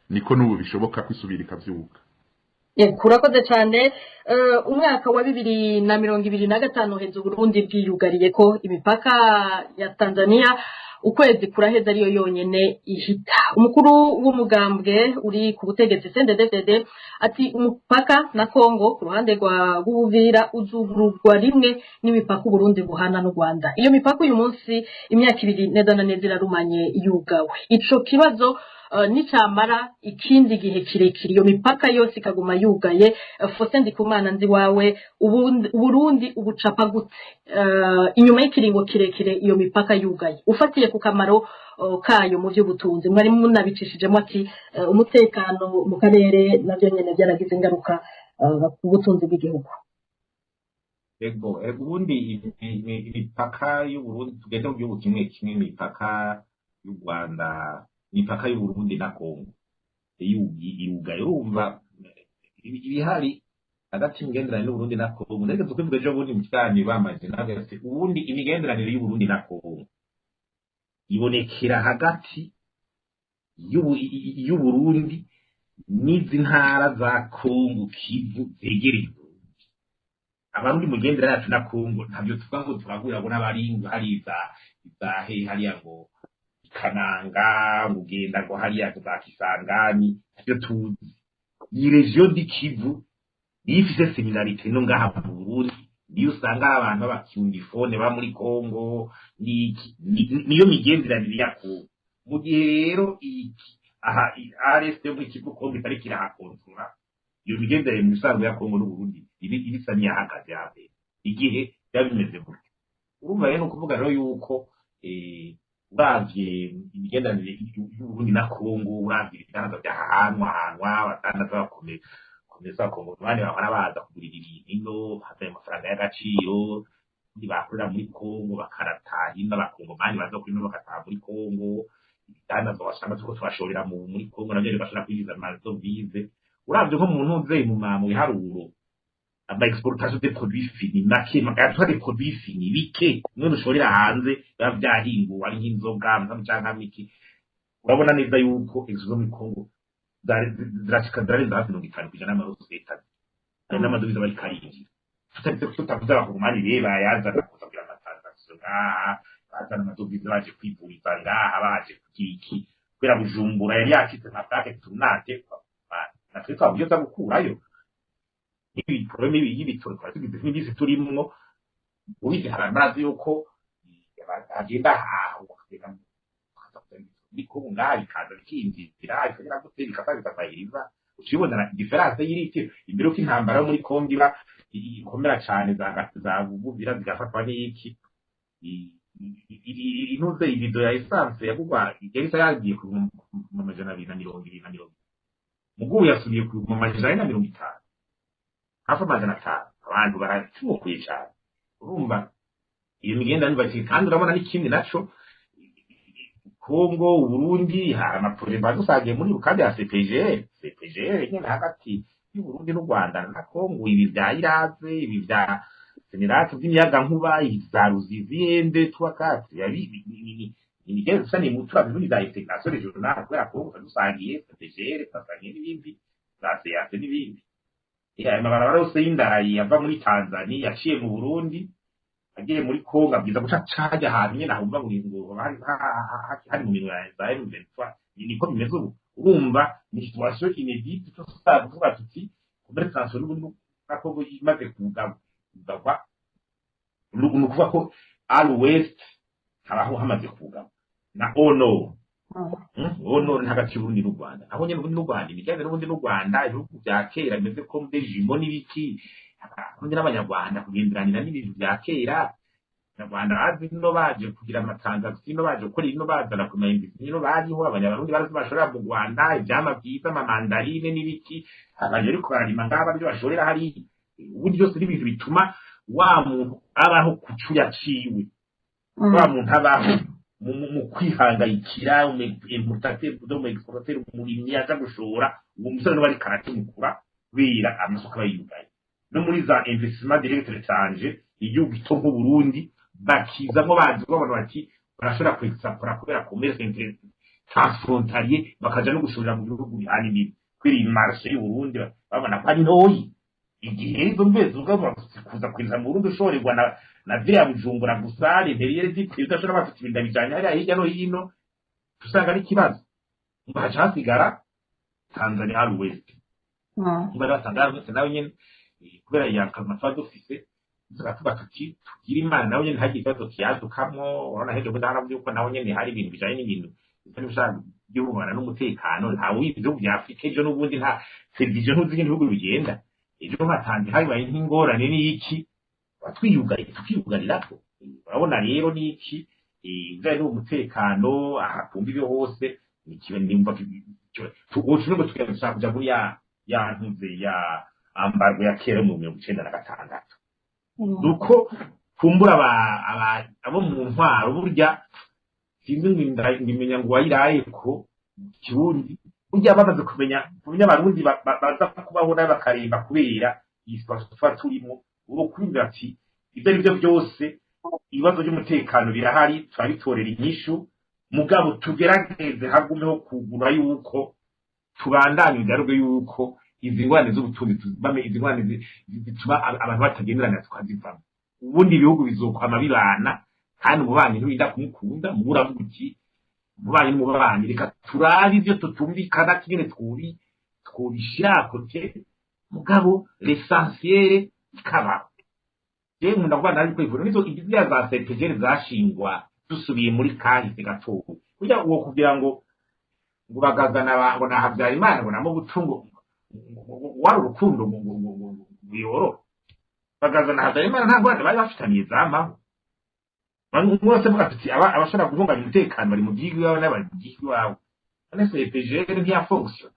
[SPEAKER 3] niko n'ubu bishoboka kwisubira ikavyuka.
[SPEAKER 2] Urakoze cyane. Umwaka wa 2025 uheze Uburundi bwiyugariye ko imipaka ya Tanzania, ukwezi kuraheza ariyo yonyene ihita. Umukuru w'umugambwe uri ku butegetsi CNDD-FDD ati umupaka na Congo ku ruhande rwa Buvira uzugururwa rimwe n'imipaka Uburundi buhana n'u Rwanda. Iyo mipaka uyu munsi imyaka 2 neza na neza irarumanye yugawe. Ico kibazo nicamara ikindi gihe kirekire, iyo mipaka yose ikaguma yugaye, Faustin Ndikumana nzi wawe, Uburundi ubucapa gute inyuma y'ikiringo kirekire iyo mipaka yugaye, ufatiye ku kamaro kayo mu by'ubutunzi? Mwari munabicishijemo ati umutekano mu karere navyo nyene byaragize ingaruka ku butunzi bw'igihugu.
[SPEAKER 4] Ego, ubundi imipaka y'Uburundi, tugende mu gihugu kimwe kimwe, imipaka y'u Rwanda, imipaka y'Uburundi na Congo irugaye. Urumva ibihari hagati y'imigenderanire y'Uburundi na Congo, ndetse kubivuga ejo bundi mu kiganiro bamaze nawe ati ubundi imigenderanire y'Uburundi na Congo ibonekera hagati y'Uburundi n'izi ntara za Congo Kivu zegereye Uburundi. Abarundi mugendera yacu na Congo ntabyo tuvuga ngo turahura ngo n'abaringa hari iza he hariya ngo Kananga, ngo ugenda ngo hariya ngo za Kisangani, ntabyo tuzi. Iyi région du Kivu niyo ifise similarité no ngaha mu Burundi, niyo usanga abantu b'abakundifone ba muri Congo, niyo migenderanire ya Congo. Mu gihe rero iki aha RS yo muri Kivu Congo itariko irahakontora, iyo migenderanire mu bisanzwe ya Congo n'Uburundi ibisa n'iyahagaze hambere igihe biba bimeze gutyo. Urumva rero, ni ukuvuga rero yuko uravye imigenderanire y'Uburundi na Congo, uravye ibidandaza vyahahanwa, abadandaza bakomeye komeza abakongomani bahora baza kugurira ibintu ino, bazanye amafaranga y'agaciro bakorera muri Congo bakarataha ino, abakongomani baza kuri ino bagataha muri Congo, ibidandazwa wasanga turiko turashorera muri Congo navyo bigashobora kwinjiza amadovize. Uravye nko mu ntuze mu biharuro, ama exportation des produits finis make, magatura des produits finis bike none ushorera hanze biba vyahinguwe, ari nk'inzoga canke miki, urabona neza yuko izo muri Congo zirashika zirarenza hafi 50% y'amaroseta, hari n'amadovize bariko arinjira, tutavuze abakongomani rero bayazana kuza kugira ama transactions ngaha, bazana amadovize baje kwivuriza ngaha, baje kugira iki, kubera Bujumbura yari yacitse nka plaque tournante, natwe twaburyo za gukurayo ibi problème y'ibitoro twari tugize nk'imisi turimwo. Ubizi hari yuko agenda aho bakagenda muri Kongo ngaha bikaza bikinjira, bikagera gute, bikaba bikasahiriza, ucibona différence y'iriti imbere uko intambara yo muri Kongo iba ikomera cane, za Buvira zigafatwa n'iki, intuze ibido ya essence yagugwa yari yagiye ku 220 na mirongo, mugubu yasubiye ku 450, hafi 500. Abantu baracukuye cane. Urumva iyo migenderanire, kandi urabona n'ikindi naco, Kongo Uburundi hari ama projets badusagiye muri kandi ya CPGL, CPGL nyene hagati y'Uburundi n'u Rwanda na Kongo, ibi vya Iraze, ibi vya Senirate vy'imiyaga nkuba, ibi vya Ruzizi ende tuwakati. Imigenzo isa ni mutura muri za intégration régionale, kubera ko dusangiye CPGL, twasangiye n'ibindi za CEEAC n'ibindi. Ayo mabarabara yose y'indarayi ava muri Tanzania yaciye mu Burundi agiye muri Congo abwiza guca caja ahantu nyene ahumva ngo ngo hari mu minwe ya za M23. Niko bimeze ubu. Urumva ni situation inédite. Tuba tuvuga tuti commerce transfrontalier n'ubundi na Congo imaze kugabwa, ni ukuvuga ko à l'ouest habaho hamaze kugabwa na ono ono ni hagati y'Uburundi n'u Rwanda, aho nyene Uburundi n'u Rwanda, imijyanye n'Uburundi n'u Rwanda, ibihugu vya kera bimeze ko des jumeaux n'ibiki. Abarundi n'Abanyarwanda kugenderanira n'ibintu vya kera. Abanyarwanda bazi ino baje kugira ama transactions ino, baje gukora ino, bazana ku mayindisi ino bariho. Abanyabarundi barazi bashorera mu Rwanda ivyama vyiza, ama mandarines n'ibiki. Abantu ariko bararima ngaha baryo bashorera hariya. Ubundi byose n'ibintu bituma wa muntu abaho ku yaciwe, wa muntu abaho mu kwihangayikira, importateur, umu exportateur, umurimyi aza gushora, uwo musore niwe ariko aratumukura kubera amasoko aba yugaye. No muri za investissement direct étranger, igihugu gito nk'Uburundi bakizamwo bazi babona bati barashobora kwexporta kubera commerce transfrontalier, bakaja no gushorera mu bihugu bihana imbibi, kubera iyi marché y'Uburundi babona ko ari ntoyi. Igihe izo mbe zuga kuza kwinjira mu Burundi ushorerwa na ville ya Bujumbura gusa, l'intérieur du udashobora, bafite ibintu bijanye hariya hirya no hino, usanga ari ikibazo. Haca hasigara Tanzania à l'ouest. Niba rero Tanzania à l'ouest nawe nyene, kubera ya kazi tuba dufise, tuba tuti tugira Imana nawe nyene ntagire ikibazo kiyadukamwo. Urabona hejo bundi haravuze yuko nawe nyene hari ibintu bijanye n'ibintu bisa n'ibishaka by'uhungabana n'umutekano. Ntawe ubizi, ibihugu vya Afurika ejo n'ubundi nta televiziyo, ntuzi ingene ibihugu bigenda. Ejo hatanze habaye nk'ingorane n'iki, twiyugariye tukiyugarirako. Urabona rero n'iki ibijanye n'umutekano aha tumva ibyo hose ni nimba ubu nubwo tugenda kuja muri ya ntuze ya embargo ya kera mu 96, nuko kumbura abo mu ntwaro burya sinzi ngo ndimenya ngo wayiraye ko Kirundi, burya bamaze kumenya Abarundi baza kubaho nabi bakaremba kubera iyi situation tuba turimo ubu, kwiyumvira ati ibyo ari byo byose ibibazo by'umutekano birahari, turabitorera inyishu, mugabo tugerageze hagumeho kugura yuko tubandanye dialogue, yuko izi ngorane z'ubutunzi tuzibame, izi ngorane zituma abantu batagenderana tukazivamo. Ubundi ibihugu bizokwama bibana, kandi umubanyi nturinda kumukunda mubu uravuga uti umubanyi n'umubanyi, reka turabe ivyo tutumvikana kingene twobishira côté, mugabo l'essentiel ikabaho. Jewe nkunda kubana ariko ivuro nizo iziriya za CEPGL zashingwa dusubiye muri kahise gatoya, burya uwo kugira ngo bagazana ngo na Habyarimana ngo namo butungo wari urukundo ngo biyoro bagazana Habyarimana, nta ngorane bari bafitaniye zamaho. Bamwe bose bavuga ati abashobora guhungabanya umutekano bari mu gihugu iwawe n'abari mu gihugu iwawe. None CEPGL ntiyafonctionne.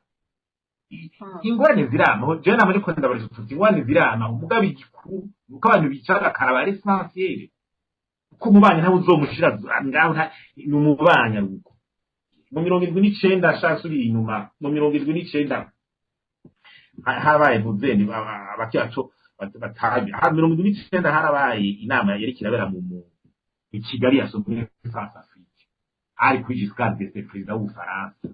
[SPEAKER 4] Ingorane zirama, jewe nama ariko ndabarije tuti ingorane zirama, umugabo igikuru nuko abantu bicara bakaraba l'essentiel, kuko umubanyi ntawe uzomushira ngaho ni umubanyi aruko. Mu 79, ashasubiye inyuma, mu 79 harabaye ntuzeni abakiri bato batabi, ha 79 harabaye inama yariko irabera mu i Kigali ya Sommet France Afrique, hari kuri Giscard d'Estaing, perezida w'Ubufaransa.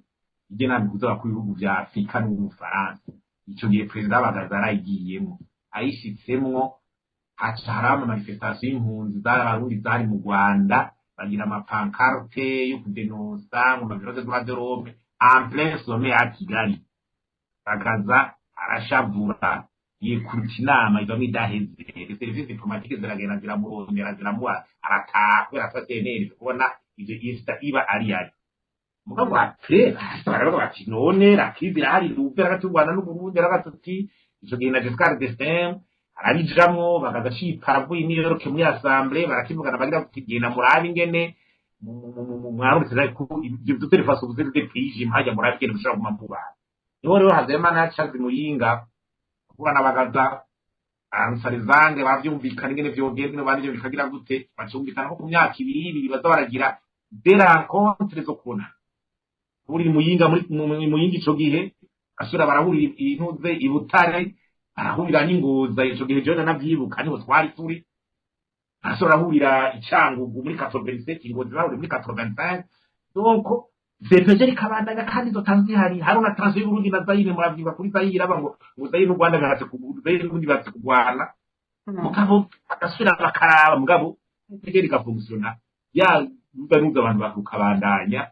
[SPEAKER 4] Ijye nama ihuza abakuru b'ibihugu vya Afurika n'Ubufaransa. Ico gihe perezida Bagaza arayigiyemwo, ayishitsemwo haca haraba manifestation y'impunzi zari Abarundi zari mu Rwanda, bagira ama pancartes yo kudenonsa ngo ma violation des droits de l'homme en plein sommet à Kigali. Bagaza arashavura, yikuruta inama ivamwo idaheze. Services diplomatiques ziragenda ziramurondera, ziramuha, arataha kubera asa CNL kubona ivyo ista iba ari ari. Mugabo après baravuga bati none la crise irahari ruve hagati y'u Rwanda n'Uburundi. Aravuga ati ico gihe na Giscard d'Estaing arabijamwo, bagaza cipara avuye i New York muri assemblée, barakivugana, bagira bati genda murabe ingene mwarutse ko ibyo de façon vous êtes des pays hajya murabe ingene mushobora kuguma mubana. Niho rero Habyarimana yacaze Muyinga kuvuga na Bagaza Ansarizange, bavyumvikana ingene vyogenda, ingene bandi bikagira gute, bacumvikana ko ku myaka ibiri ibiri baza baragira des rencontres zo kubonana. Buri Muyinga muri Muyinga ico gihe asubira barahurira intuze i Butare, barahurira n'Ingoza. Ico gihe jewe navyibuka, niho twari turi. Barashobora guhurira i Cyangugu muri 87, Ngozi bahuriye muri 85. Donc CEPGL ikabandanya, kandi izo tensions zihari. Hari na tension y'Uburundi na Zaire, muravyibuka kuri Zaire, aba ngo Zaire n'u Rwanda bihatse, Zaire n'Uburundi bihatse kurwana, mugabo bagasubira bakaraba, mugabo CEPGL igafonctionna, ya ruza n'uza abantu bakabandanya.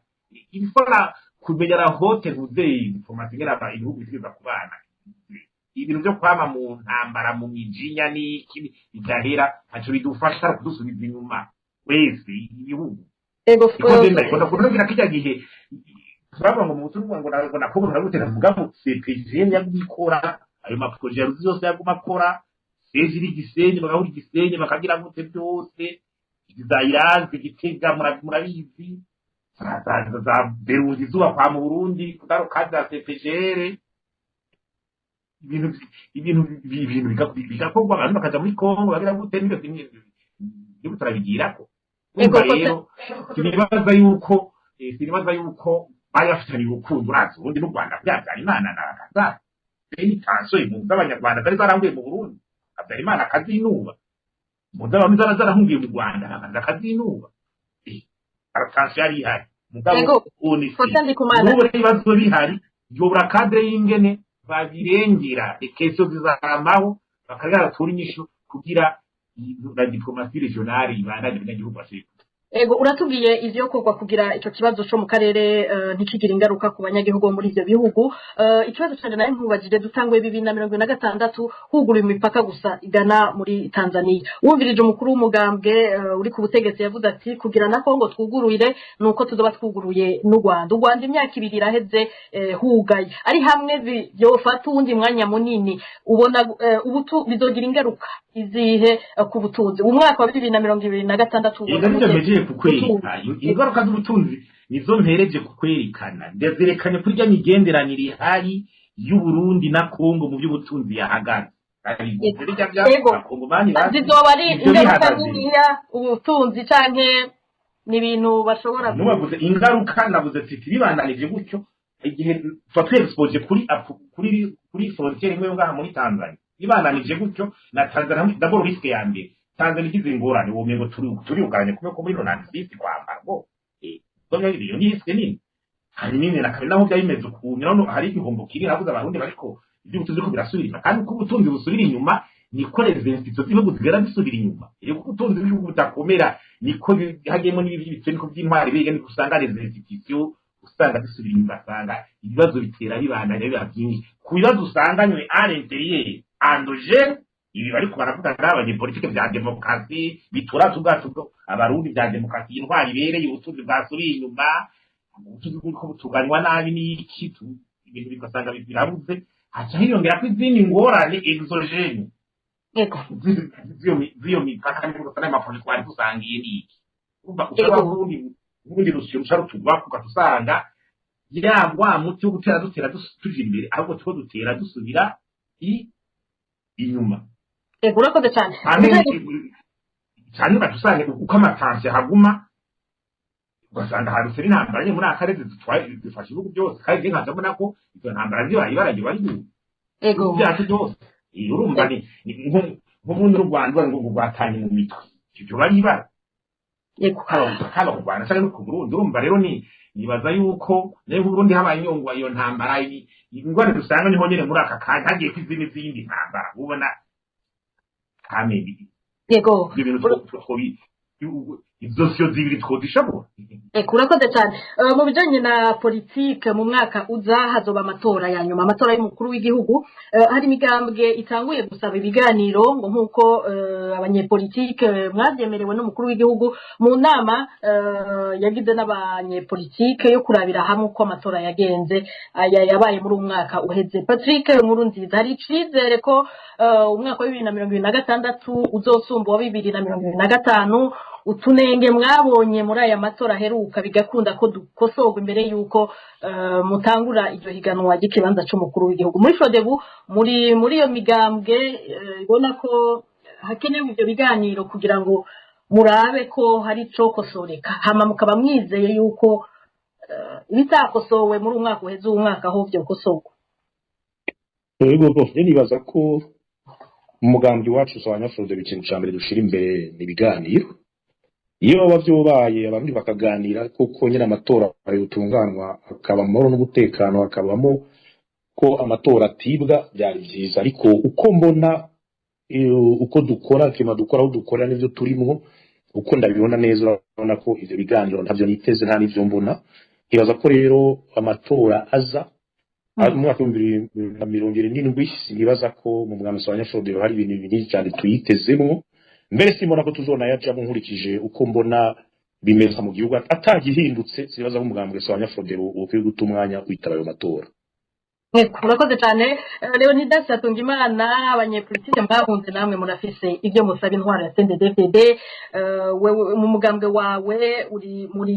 [SPEAKER 4] Il faut la kumenya la haute ntuze diplomatie, ingene ibihugu bitegereza kubana. Ibintu vyo kwama mu ntambara, mu mijinya n'iki bidahera, ntaco bidufasha, kudusubiza inyuma wese ibihugu. Niko genda ikunda kunogira kirya gihe turavuga ngo mu butumwa ngo na Kongo turagutera, mugabo CEPGL yaguma ikora ayo ma projets ya Ruzi yose, yaguma akora seje iri Gisenyi, bagahura Gisenyi, bakagira gute byose, za Iranzi, Gitega, murabizi, za Berundi zubakwa mu Burundi kugaruka za CEPGL, ibintu bigakorwa, abantu bakaja muri Kongo, bagira gute, nibyo nibyo turabigirako. Urumva rero sinibaza yuko bari bafitanye urukundo, urazi Uburundi n'u Rwanda bya Habyarimana na Bagaza, ni tension impunzi z'Abanyarwanda zari zaranguye mu Burundi, Habyarimana akazinuba, impunzi z'Abarundi zara zarahungiye mu Rwanda, Bagaza akazinuba. Tension yari ihari, mugabo onisi
[SPEAKER 2] Faustin Ndikumana.
[SPEAKER 4] N'ubu rero ibibazo bihari, yobora cadre y'ingene babirengera, ekeso zizaramaho, bakagira batura inyishu kugira la diplomatie régionale ibandanye, abanyagihugu bashobore.
[SPEAKER 2] Ego, uratubwiye ivyokorwa kugira ico kibazo co mu karere ntikigire ingaruka ku banyagihugu bo muri ivyo bihugu. Ikibazo canje nawe nkubajije, dutanguye 2026 huguruye imipaka gusa igana muri Tanzania. Wumvirije umukuru w'umugambwe uri ku butegetsi, yavuze ati kugira na Kongo twugururire nuko tuzoba twuguruye n'u Rwanda. U Rwanda imyaka 2 iraheze hugaye, ari hamwe byofata uwundi mwanya munini. Ubona ubutu bizogira ingaruka izihe ku butunzi umwaka wa 2026?
[SPEAKER 4] Ega nivyo mpejeje kukwereka, ingaruka z'ubutunzi nizo mpereje kukwerekana. Ndazerekanye kuri rya migenderanire ihari y'Uburundi na Kongo mu by'ubutunzi yahagaze.
[SPEAKER 2] Ego, zizoba ari
[SPEAKER 4] Ivyo
[SPEAKER 2] ingaruka
[SPEAKER 4] bihagaze.
[SPEAKER 2] niniya ubutunzi, canke ni ibintu bashobora
[SPEAKER 4] Nubavuze ingaruka, navuze ati bibandanije gutyo, igihe tuba twexposé kuri frontière imwe yo ngaha muri Tanzania, bibandanije gutyo na Tanzania, d'abord risque ya mbere, Tanzania igize ingorane, womengo turi turiyugaranye kumwe ko muri 96 kwambarwa. Donc iyo ni risque nini. Hanyuma nyine na kabiri naho byari bimeze ukuntu, none hari igihombo kiri navuze Abarundi bariko iby'ubutunzi ko birasubira inyuma, kandi uko ubutunzi busubira inyuma niko les institutions z'ibihugu zigera zisubira inyuma. Iyo uko ubutunzi bw'igihugu budakomera, niko hagiyemo n'ibi by'ibitsina, niko by'intwari biga, niko usanga les institutions usanga zisubira inyuma, usanga ibibazo bitera bibandanya biba byinshi ku bibazo usanganywe à l'intérieur endogène. Ibi bariko baravuga ngaha abanyepolitike bya demokarasi bitura ubwacu bwo Abarundi bya demokarasi, intwari ibereye, ubutunzi bwasubiye inyuma, ubutunzi buriko butunganywa nabi n'iki, ibintu bigasanga birabuze, haca hiyongera ko izindi ngorane exogène z'iyo mipaka, nibwo usanga ayo ma projets twari dusangiye n'iki. Urumva ushobora ubundi rusyo rusha rutugwa, ugasanga ya wa muti wo gutera dutera tuja imbere, ahubwo turiko dutera dusubira inyuma.
[SPEAKER 2] Ego, urakoze cyane.
[SPEAKER 4] Cyane ugaca usanga uko ama tensions haguma, ugasanga harutse n'intambara nyine muri aka karere zitwaye zifasha ibihugu byose, kandi nkaca mbona ko izo ntambara zibaye ibara riba byacu byose. Urumva ni nk'ubundi u Rwanda ngo rwatanye mu mitwe, ibyo bari ibara haba ku Rwanda cyangwa no ku Burundi. Urumva rero ni nibaza yuko nayo nk'Uburundi habaye inyongwa iyo ntambara, ingorane dusanga niho nyene muri aka kanya hagiye ko izindi zindi ntambara ubona kamende. Ibyo bintu izo siyo zibiri twozishobora.
[SPEAKER 2] Ego, urakoze cyane. Mu bijanye na politike, mu mwaka uza hazoba amatora ya nyuma, amatora y'umukuru w'igihugu. Hari imigambwe itanguye gusaba ibiganiro ngo nk'uko abanyepolitike mwavyemerewe n'umukuru w'igihugu mu nama yagize n'abanyepolitike yo kurabira hamwe uko amatora yagenze, aya yabaye muri uyu mwaka uheze. Patrick Nkurunziza, hari icizere ko umwaka wa 2026 uzosumba uwa 2025, utunenge mwabonye muri aya matora aheruka bigakunda ko dukosorwa imbere y'uko mutangura iryo higanwa ry'ikibanza c'umukuru w'igihugu? Muri Frodebu, muri iyo migambwe ibona ko hakenewe ivyo biganiro kugira ngo murabe ko hari icokosoreka, hama mukaba mwizeye yuko ibitakosowe muri umwaka uheze, uwu mwaka aho vyokosorwa?
[SPEAKER 1] Yego, bo nibaza ko Mu mugambi wacu Sawanya Frodebu, ikintu ca mbere dushira imbere ni ibiganiro. Iyo baba vyobaye, abarundi bakaganira, kuko nyine amatora yotunganwa akaba amahoro n'umutekano, hakabamo ko amatora atibwa, byari vyiza. Ariko uko mbona, uko dukora kima, dukora aho dukorera n'ivyo turimwo, uko ndabibona neza, urabona ko ivyo biganiro ntavyo niteze, nta n'ivyo mbona. Nkibaza ko rero amatora aza mu mwaka w'2027, sinibaza ko mu mwami wa Frodebu hari ibintu binini cyane tuyitezemwo. Mbere simbona ko tuzonayajamo, nkurikije uko mbona bimeze mu gihugu. Atagihindutse, sinibaza ko umugambwe wa Frodebu ukwiye guta umwanya witaba ayo matora.
[SPEAKER 2] Murakoze cyane, Leonidas Hatungimana. Abanyepolitike mwahunze, namwe murafise ibyo musaba intwaro ya CNDD-FDD. Wewe mu mugambwe wawe uri muri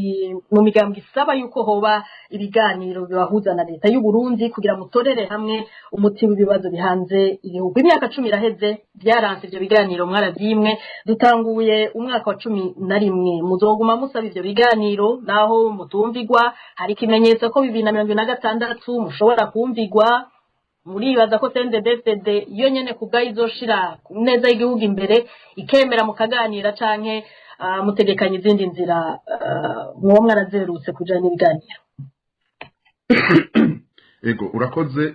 [SPEAKER 2] mu migambwe isaba yuko hoba ibiganiro bibahuza na leta y'u Burundi kugira mutorere hamwe umuti w'ibibazo bihanze igihugu. Imyaka 10 iraheze, byaranse, ibyo biganiro mwarabyimwe. Dutanguye umwaka wa 11, muzoguma musaba ivyo biganiro naho mutumvigwa? Hari ikimenyetso ko 2026 mushobora kumvigwa? Muribaza ko CNDD-FDD yo nyene kubwayo izoshira neza y'igihugu imbere, ikemera mukaganira, canke mutegekanya izindi nzira mwoba mwarazerutse kujana n'ibiganiro?
[SPEAKER 3] Ego, urakoze.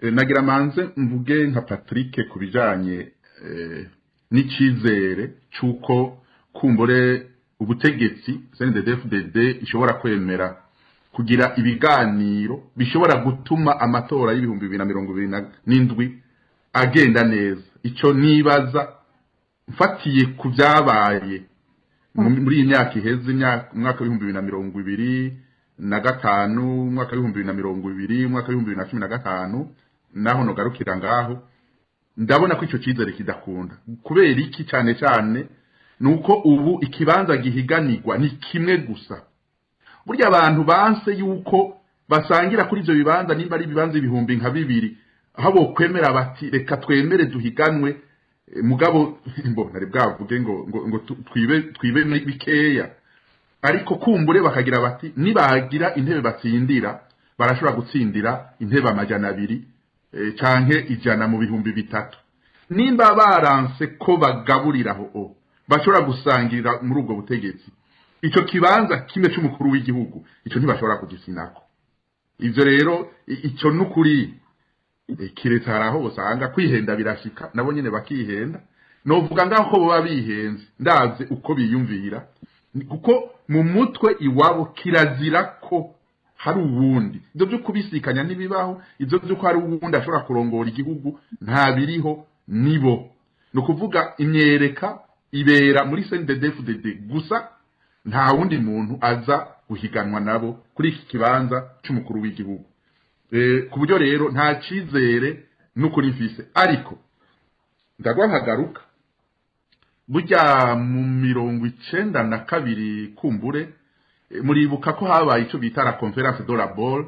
[SPEAKER 3] Nagira manze mvuge nka Patrick ku bijanye n'icizere c'uko kumbure ubutegetsi CNDD-FDD ishobora kwemera kugira ibiganiro bishobora gutuma amatora y'2027 agenda neza. Ico nibaza, mfatiye ku byabaye muri iyi myaka iheze, umwaka w'2025, umwaka w'2020, umwaka w'2015, naho nogarukira ngaho, ndabona ko ico cizere kidakunda. Kubera iki? Cyane cyane nuko ubu ikibanza gihiganirwa ni kimwe gusa. Burya abantu banse yuko basangira kuri ivyo bibanza, nimba ari ibibanza 2000, aho bokwemera bati: "Reka twemere duhiganwe," mugabo mbo nari bwavuge ngo twibe bikeya, ariko kumbure bakagira bati nibagira intebe batsindira, barashobora gutsindira intebe 200 canke 100 mu 3000. Nimba baranse ko bagaburiraho, o bashobora gusangirira muri ubwo butegetsi ico kibanza kimwe c'umukuru w'igihugu, ico ntibashobora kugisinako. Ivyo rero ico nukuri, kiretse hari aho usanga kwihenda birashika, nabo nyene bakihenda. Novuga ngaho ko boba bihenze, ndavye uko biyumvira, kuko mu mutwe iwabo kirazira ko hari uwundi. Ivyo vyo kubisikanya ntibibaho, ivyo vy'uko hari uwundi ashobora kurongora igihugu nta biriho. Nibo ni ukuvuga imyereka ibera muri CNDD-FDD gusa, nta wundi muntu aza guhiganwa nabo kuri iki kibanza c'umukuru w'igihugu. Ku buryo rero nta cizere n'ukuri mfise, ariko ndagwa nkagaruka. Burya mu 92, kumbure muribuka ko habaye ico bita la conférence de la Baule.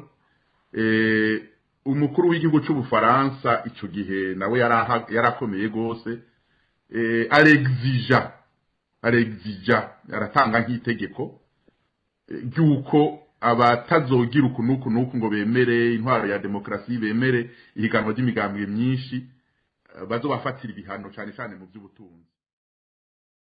[SPEAKER 3] Umukuru w'igihugu c'Ubufaransa ico gihe nawe yarakomeye gose, arexija, aratanga nk'itegeko ry'uko abatazogira uku n'uku n'uku ngo bemere intwaro ya demokarasi, bemere ihiganwa ry'imigambwe myinshi, bazobafatira ibihano cane cane mu by'ubutunzi.